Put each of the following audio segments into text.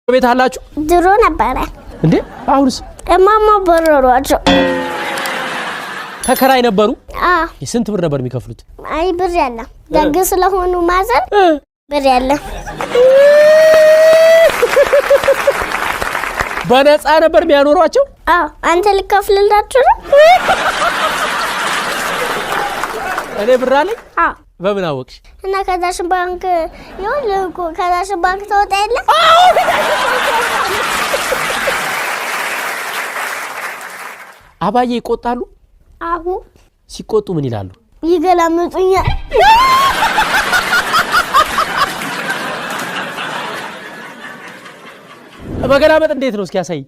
ቤት አላችሁ? ድሮ ነበረ። እንዴ? አሁንስ? እማማ በረሯቸው። ተከራይ ነበሩ? አዎ። ስንት ብር ነበር የሚከፍሉት? አይ ብር የለም። ደግ ስለሆኑ mother ብር የለም። በነፃ ነበር የሚያኖሯቸው? አዎ። አንተ ልከፍልላችሁ ነው? እኔ ብር አለኝ? አዎ። በምን አወቅሽ? እና ከዳሽን ባንክ ይኸውልህ እኮ ከዳሽን ባንክ ተወጣ የለ? አባዬ ይቆጣሉ? አሁ። ሲቆጡ ምን ይላሉ? ይገላምጡኛል። መገላመጥ እንዴት ነው? እስኪ ያሳይ።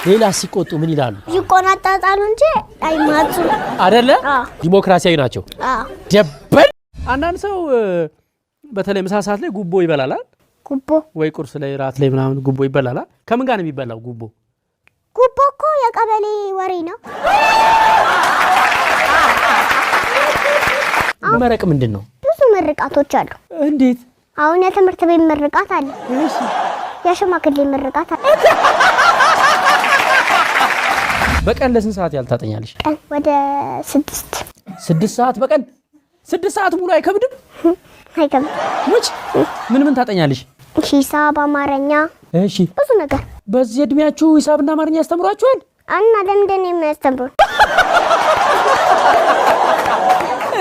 ሌላ ሲቆጡ ምን ይላሉ? ይቆናጣጣሉ እንጂ አይማቱም። አደለ? አዎ። ዲሞክራሲያዊ ናቸው። አዎ። ደበል አንዳንድ ሰው በተለይ ምሳ ሰዓት ላይ ጉቦ ይበላል አይደል? ጉቦ ወይ ቁርስ ላይ ራት ላይ ምናምን ጉቦ ይበላል አይደል? ከምን ጋር ነው የሚበላው ጉቦ? ጉቦ እኮ የቀበሌ ወሬ ነው። መረቅ ምንድን ነው? ብዙ ምርቃቶች አሉ። እንዴት? አሁን የትምህርት ቤት ምርቃት አለ። እሺ። የሽማግሌ ምርቃት አለ። በቀን ለስንት ሰዓት ያህል ታጠኛለሽ? ቀን ወደ 6። 6 ሰዓት በቀን? 6 ሰዓት ሙሉ አይከብድም? አይከብድም። ሙች ምን ምን ታጠኛለሽ? ሂሳብ፣ አማርኛ። እሺ። ብዙ ነገር። በዚህ እድሜያችሁ ሂሳብና አማርኛ ያስተምሯችኋል? እና ለምንድን ነው የሚያስተምሩን?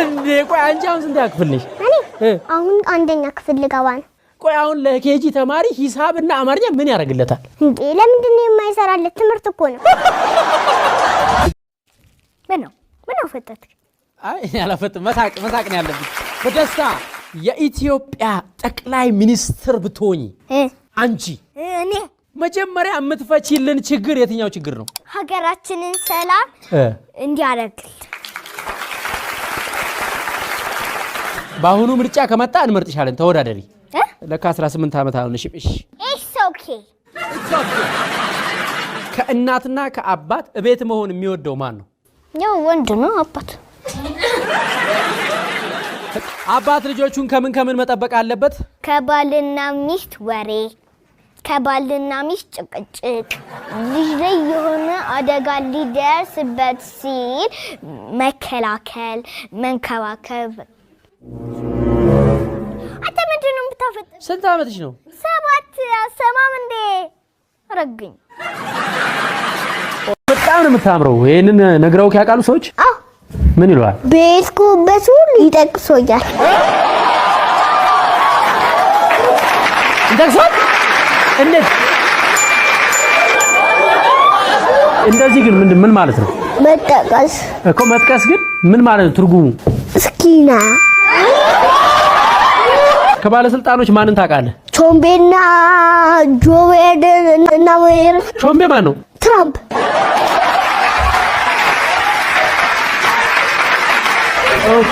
እንዴ ቆይ አንቺ አሁን ስንተኛ ክፍል ነሽ? እኔ አሁን 1ኛ ክፍል ልገባ ነው። ቆይ አሁን ለኬጂ ተማሪ ሂሳብና አማርኛ ምን ያደርግለታል? እንዴ ለምንድን ነው የማይሰራለት? ትምህርት እኮ ነው። ምን ነው? ምን ነው ፈጠጥክ? አይ አላፈጥም። መሳቅ መሳቅ ነው ያለብኝ። በደስታ የኢትዮጵያ ጠቅላይ ሚኒስትር ብትሆኚ አንቺ እኔ መጀመሪያ የምትፈቺልን ችግር የትኛው ችግር ነው? ሀገራችንን ሰላም እንዲያደርግልን። በአሁኑ ምርጫ ከመጣ እንመርጥሻለን። ተወዳደሪ። ለካ 18 ዓመት አልሆነሽም። እሺ። It's okay። ከእናትና ከአባት እቤት መሆን የሚወደው ማን ነው? ያው ወንድ ነው አባት። አባት ልጆቹን ከምን ከምን መጠበቅ አለበት? ከባልና ሚስት ወሬ፣ ከባልና ሚስት ጭቅጭቅ፣ ልጅ ላይ የሆነ አደጋ ሊደርስበት ሲል መከላከል፣ መንከባከብ። አንተ ምንድን ነው የምታፈጥረው? ስንት ዓመትሽ ነው? 7። አሰማም እንዴ? አረግኝ። በጣም ነው የምታምረው። ይሄንን ነግረውክ ያውቃሉ ሰዎች? አዎ። ምን ይለዋል? በሄድኩበት ሁሉ ይጠቅሶኛል። ይጠቅሷል? እንዴት? እንደዚህ ግን ምንድን ምን ማለት ነው? መጠቀስ እኮ መጥቀስ ግን ምን ማለት ነው ትርጉሙ? እስኪና ከባለስልጣኖች ማንን ታውቃለህ? ቾምቤና ጆ ባይደን እና ሜር። ቾምቤ ማን ነው? ትራምፕ። ኦኬ።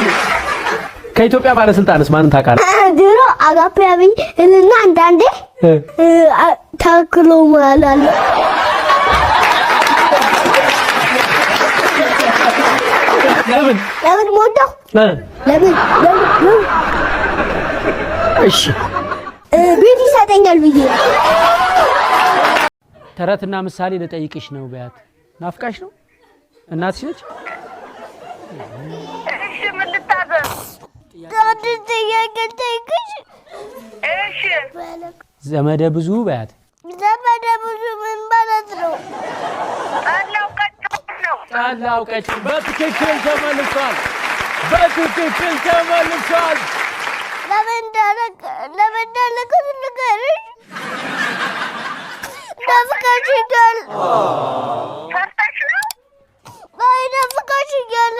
ከኢትዮጵያ ባለስልጣንስ ማንን ታውቃለህ? ድሮ አጋፔ አብይ እና አንዳንዴ ታክሎ ማለት አለ። ለምን? ለምን ሞተው? ለምን? ለምን? ለምን? እሺ። ቤት ይሰጠኛል ብዬ። ተረትና ምሳሌ ልጠይቅሽ ነው በያት። ናፍቃሽ ነው? እናትሽ ነች? እሺ ምን ልታዘዝ? አንድ ጥያቄ ልጠይቅሽ። እሺ። ዘመደ ብዙ በያት። ዘመደ ብዙ ምን ማለት ነው? ጠላው ቀጭን ነው። ጠላው ቀጭን። በትክክል ተመልሷል። በትክክል ተመልሷል። ለምን እንዳለቀ ንገሪኝ። ናፍቀሽኛል። ፈርተሽ ነው? አይ ናፍቀሽኛል።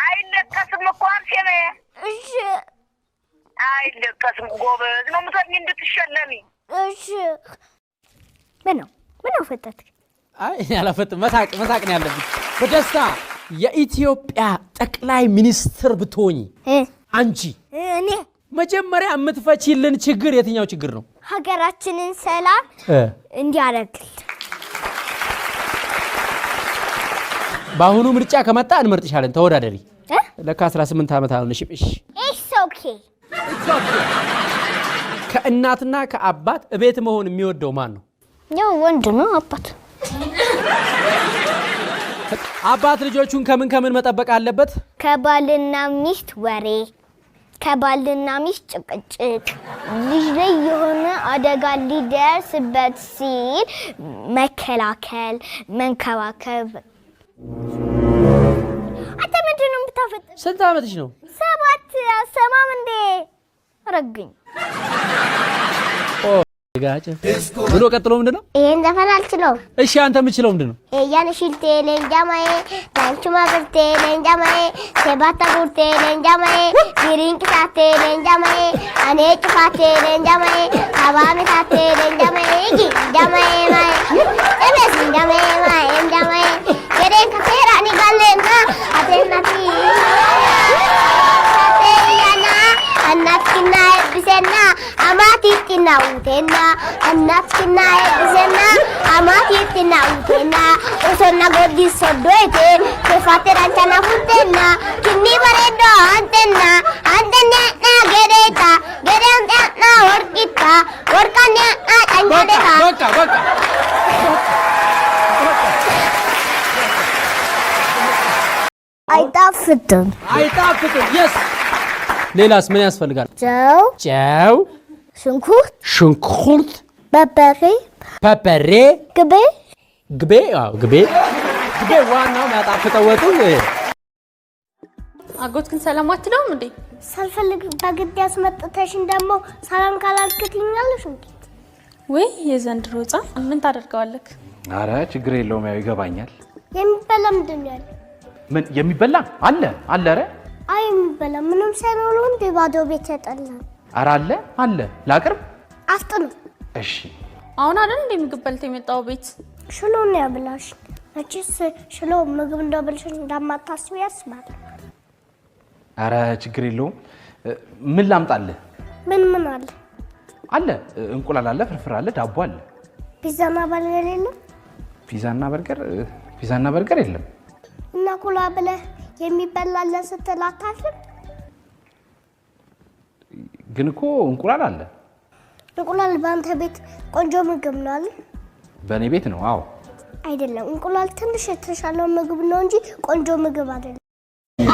አይለቀስም እኮ አርሴማ። እሺ። አይለቀስም። ጎበዝ ነው የምትሆኚ እንድትሸለሚ። እሺ። ምን ነው? ምን ነው ፈጠጥክ? አይ አላፈጥም። መሳቅ መሳቅ ነው ያለብኝ። በደስታ የኢትዮጵያ ጠቅላይ ሚኒስትር ብትሆኚ አንቺ እኔ መጀመሪያ የምትፈቺልን ችግር የትኛው ችግር ነው? ሀገራችንን ሰላም እንዲያደርግልን። በአሁኑ ምርጫ ከመጣ እንመርጥሻለን። ተወዳደሪ። ለካ 18 ዓመት አልሆነሽም። እሺ It's okay። ከእናትና ከአባት እቤት መሆን የሚወደው ማን ነው? ያው ወንድ ነው አባት። አባት ልጆቹን ከምን ከምን መጠበቅ አለበት? ከባልና ሚስት ወሬ፣ ከባልና ሚስት ጭቅጭቅ፣ ልጅ ላይ የሆነ አደጋ ሊደርስበት ሲል መከላከል፣ መንከባከብ። አንተ ምንድን ነው የምታፈጥ? ስንት ዓመትሽ ነው? 7 አሰማም እንዴ ረግኝ ብሎ ቀጥሎ ምንድን ነው? ይሄን ዘፈን አልችለውም። እሺ አንተ የምችለው ምንድን ነው? ያንሽልቴ ለንጃማዬ ታንቹማ ብርቴ ለንጃማዬ ሴባታ ቡርቴ ለንጃማዬ ዲሪንቅሳቴ ለንጃማዬ አኔ ጭፋቴ ለንጃማዬ አባሚታቴ ለንጃማዬ ጊንጃማዬ ማዬ ኤቤስ እንጃማዬ ማዬ እንጃማዬ ገደን ከፌራ ኒጋሌና አቴናቲ አቴያና እናትኪና ኤብሴና አማቲቲና ውቴና እናትኪና ኤብሴና አማቲቲና ውቴና ኦሶና ጎዲ ሶዶይቴ ቴፋቴ ዳንቻና ፉቴና ኪኒ በሬዶ አንቴና አንቴና ገዴታ ገዴንና ወርቂታ ወርቃና ጫንቻዴታ። በቃ በቃ። አይጣፍጥም። አይጣፍጥም። Yes። ሌላስ ምን ያስፈልጋል? ጨው፣ ጨው፣ ሽንኩርት፣ ሽንኩርት፣ በርበሬ፣ በርበሬ፣ ቅቤ፣ ግቤ። አዎ ግቤ፣ ግቤ ዋናው የሚያጣፍጠው ወጡ። አጎት ግን ሰላም አትለውም እንዴ? ሳልፈልግ በግድ ያስመጥተሽን ደግሞ ሰላም ካላልክ ትይኛለሽ እንዴ? ወይ የዘንድሮ ሕፃን ምን ታደርገዋለህ? አረ ችግር የለውም፣ ያው ይገባኛል። የሚበላ ምንድን ነው ያለው? ምን የሚበላ አለ? አለ። ኧረ አይ የሚበላ ምንም ሳይኖር እንዴ ባዶ ቤት ያጠላል። ኧረ አለ አለ። ላቅርብ? አፍጥኑ። እሺ። አሁን አይደል እንዴ ምግብ በልተህ የመጣው ቤት? ሽሎ ነው ያብላሽ። መቼስ ሽሎ ምግብ እንደበልሽ እንደማታስቢ ያስባል። አረ ችግር የለውም። ምን ላምጣልህ? ምን ምን አለ? አለ እንቁላል አለ፣ ፍርፍር አለ፣ ዳቦ አለ። ፒዛና በርገር የለም? ፒዛና በርገር? ፒዛና በርገር የለም። እና ኩላ ብለህ የሚበላ አለ ስትል አታፍርም? ግን እኮ እንቁላል አለ። እንቁላል በአንተ ቤት ቆንጆ ምግብ ነው አይደል? በእኔ ቤት ነው። አዎ። አይደለም፣ እንቁላል ትንሽ የተሻለ ምግብ ነው እንጂ ቆንጆ ምግብ አይደለም።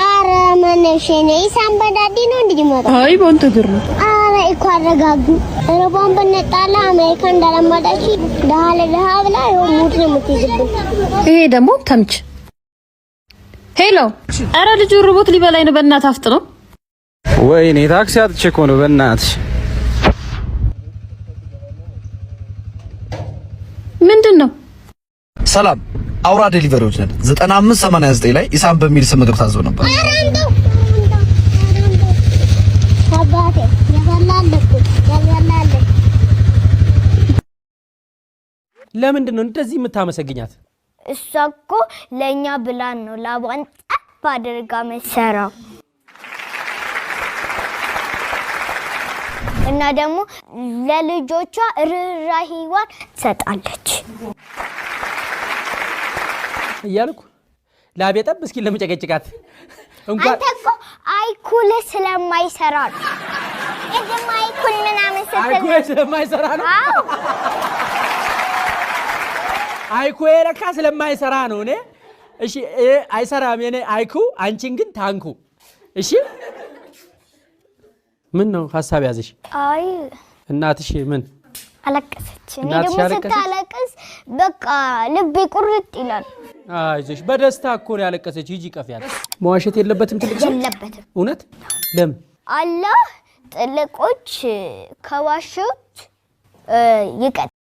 አረ መነሽ ነው ሳምበዳዲ ነው እንዴ ይመጣ? አይ በአንተ እግር ነው። አረ እኮ አረጋጉ። ረቧን ብንጣላ አሜሪካ እንዳለመደች ደሃ ለደሃ ብላ ይኸው mood ነው የምትይዝብን። ይሄ ደግሞ ተምች። Hello፣ አረ ልጁ ርቦት ሊበላኝ ነው። በእናትህ አፍጥነው። ወይኔ ታክሲ አጥቼ እኮ ነው። በእናትሽ ምንድን ነው? ሰላም፣ አውራ delivery ዎች ነን። 9589 ላይ ኢሳም በሚል ስም ምግብ ታዞ ነበር። አባቴ የበላል። ለምንድን ነው እንደዚህ የምታመሰግኛት? እሷ እኮ ለኛ ብላን ነው ላቧን ጠብ አድርጋ መሰራው። እና ደግሞ ለልጆቿ ርህራሄዋን ትሰጣለች። እያልኩ ላቤ ጠብ እስኪ ለመጨቀጭቃት እንኳን አንተ እኮ አይኩል ስለማይሰራ ነው። ቅድም አይኩል ምናምን ስትል አይኩል ስለማይሰራ ነው። አዎ። አይኩ ለካ ስለማይሰራ ነው። እኔ እሺ አይሰራም የኔ አይኩ፣ አንቺን ግን ታንኩ። እሺ ምን ነው ሐሳብ ያዘሽ? አይ እናትሽ ምን አለቀሰች። እኔ እናትሽ ደግሞ አለቀሰች? ስታለቅስ በቃ ልቤ ቁርጥ ይላል። አይዞሽ፣ በደስታ እኮ ነው ያለቀሰች። ሂጂ ቀፊያት። መዋሸት የለበትም ትልቅ ሰው። የለበትም። እውነት? ለምን? አላህ ትልቆች ከዋሹት ይቀጣል።